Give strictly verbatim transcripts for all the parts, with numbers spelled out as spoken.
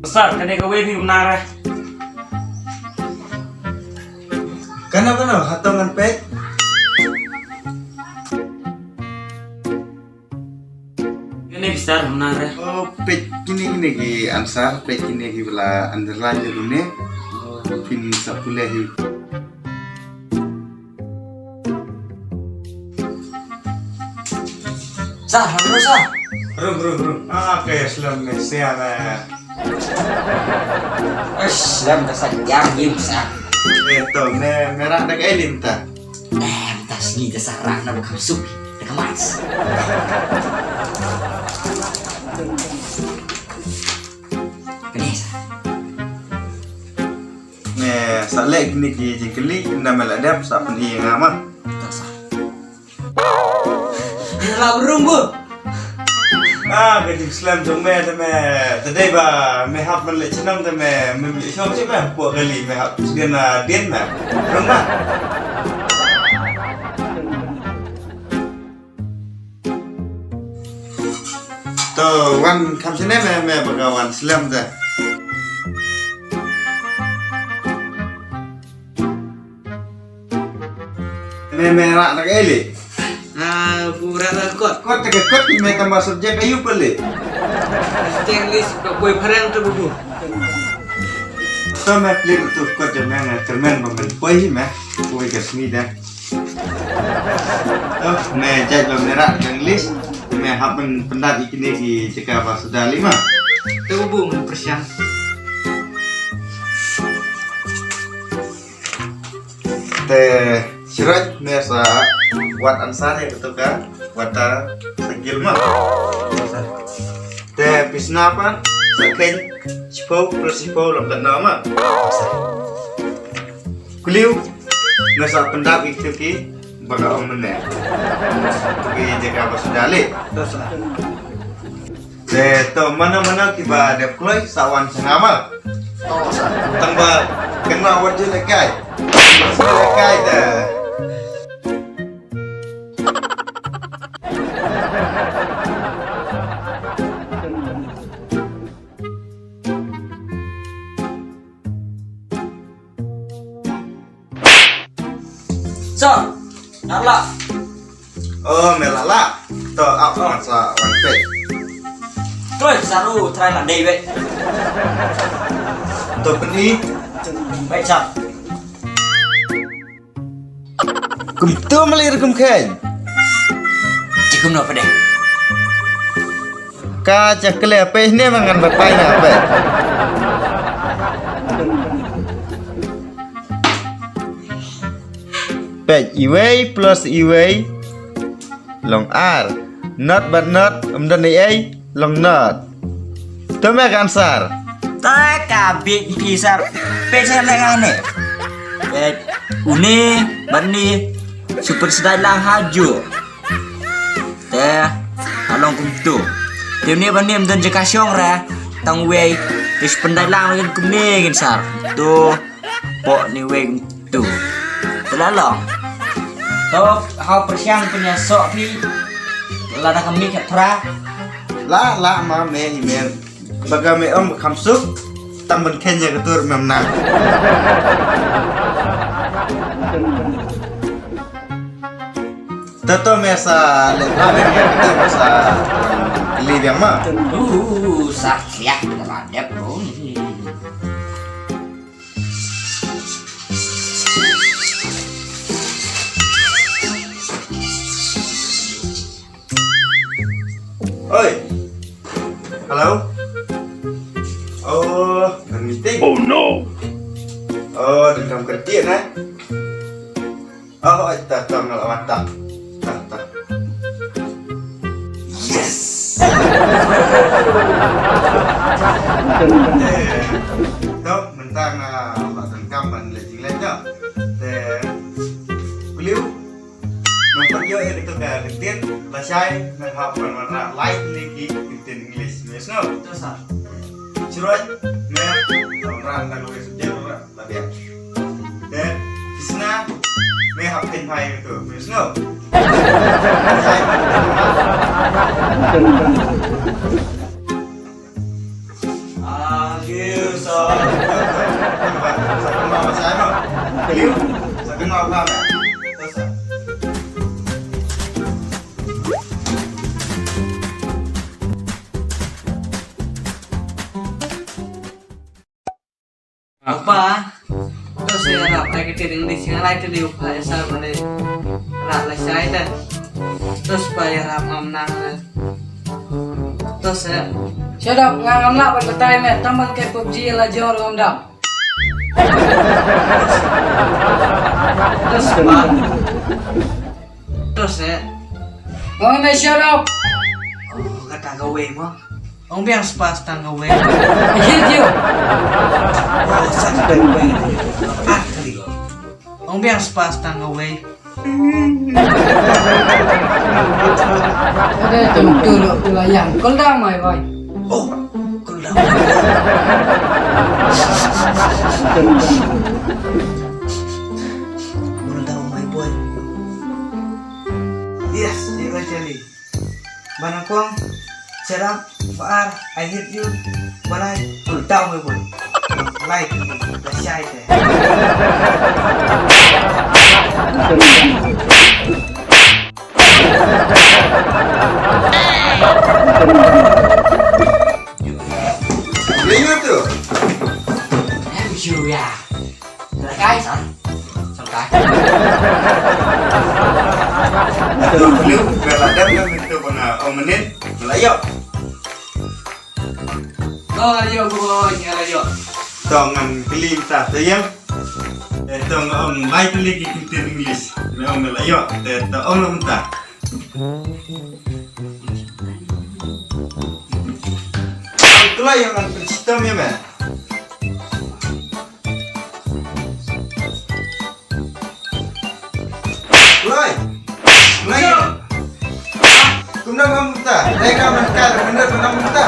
Sir, kane kawei phi kumne re. Kano kano, hato ngan peit? Kane phi sir kumne re. Oh, peit kine kine ki answer, peit kine kiba la underline ïa kine. Oh, phin sa pule hi. Sir, rum sir. Rum, rum, rum. Ah, ka ïa slem ne sia ne. Ish, slem ka sa ïa ïim sir. Eh, to, me, me rah da kaei mynta? Eh, mynta sngi da sa rah na ba kham suk, da ka mas. Kane sir. Me sa leh kine ki jingkylli, ynda me la dep sa pyni ïa nga ma. To sir. Ïa la brung bu. Ah, ka jingslem jong me te me. Te dei ba me hap ban leit shnong te me, me, me shong shi me hapoh kali me hap sgen, ah, dien me. Brung ma. To wan kham shane me, me ba ka wan slem te. Me, me rah na kaei le? Ah, bu rah na kot. Kot te ka kot, me tang ba subject aïu pale? English, ka boi phareng te bu. To me plie tu kot jong me, nga kyrmen ba men poi hi me. Poi ka sngi da. To me jait ba me rah ka English. Me hap ban pyndap ïa kine ki jaka ba suda lei ma. Te bu ngan pyrshang. Te Siraj me sa wad answer ïa kato ka wad ta sa gil ma. Te Pisna pat sa kheiñ shiphew plus shiphew long katno ma. Kliw me sa pyndap ïa kito ki ba ka ong mynne. Kito ki jaka ba suda leh. Te to mano mano kiba dep kloi sa wan sha nga ma. Tang ba kynmaw wat ju lehkai. Ju lehkai te. Sir, nga lah. Oh, me lah lah. To ap, oh, ngan sa wan peit. Kloi sir, u trai la dei beit. To pyni. Beit sir. Kumto ma lei ruh kum kheiñ. Te kumno pat de? Ka jaka leh peit ne ma ngan batai na peit. Peit iwei plus iwei long ar. Not bad not, ym don ei ei long not. To me ka answer. Ta ka bit phi sir. Peit sha leh nga ne. Peit une bad une shu pyndait lang ha ju. Te ha long kumto. Te une bad une ym don jaka shong re. Tang wei te shu pyndait lang kumne kin sir. To pok ni wei kumto. Te la long. To ha pyrshang pynïasoh phi. Lada ka mih ka thra. La la ma me hi me. Ba ka me ong ba kham suk. Tang ban kheiñ ïa ka tur mem nang. Tato me sa leh pha me me tato me sa li biang ma. Uh, sa khiah ka la dep ro. Oi. Hello. Oh, ngan meeting. Oh no. Oh, donkam kyrkieh na. Oh, oi, ta, ta, ngan la wan ta. Ta, ta. Yes. Eh, to, mynta nga la donkam ban leh jingleh noh. Te, believe. Ngan pynïoh ïa kito ka ktien lashai, ngan hap ban wanrah lai tylli ki ktien English. Me sngew? To sir. Shiroi, me wanrah na kawei subject wanrah la biang. Te Pisna, me hap kheiñ phai kito. Me sngew? Lashai. Ah, okay. Upa, to sa ïarap ai ka ktien English, nga lai tylli u pha ïa sar ba dei. Rap lashai te. To sa pa ïarap, ngam nang te. To sa. Shut up, nga ngam lah ban batai me, tang ban kai PUBG la jor ngam dap. To sa pa. To sa. Ong me shut up. Oh, kata kawei mo. Ong biang spa tang kawei. I hate you. Oh, such a bad boy. Actually. Ong biang spa tang kawei. Ada tu tu tu lah yang. Cool down, my boy. Oh, cool down. Cool down, my boy. Yes, you actually. Ba nyngkong, shut up, ba ar, I hate you, ba lai, cool down, my boy. Lai, lashai te. Ïa ïa tu. Em shu ya. Sakai san. Sakai. Atu beliau bela dem dem itu kena omenin Melayu. Oh ayo boy, ayo. Tong ngan klim ta sayang. Eh tong om lai klik ikutin English. Om Melayu. Eh tong om ta. Itulah yang akan tercipta ya, men. Lai. Lai. Kum da mam ta. Lai ka man ka, kum da mam ta.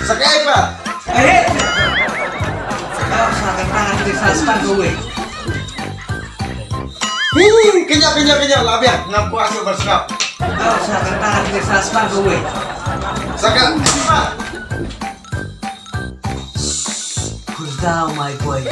Sakai pa. Ayo. Sakai pa, sakai pa, sakai pa, sakai pa. Hi, kenya, kenya, kenya, labian, ngam kuat sio bersikap. Kau sa kata dia sa span tu weh. Saka, cool down, my boy.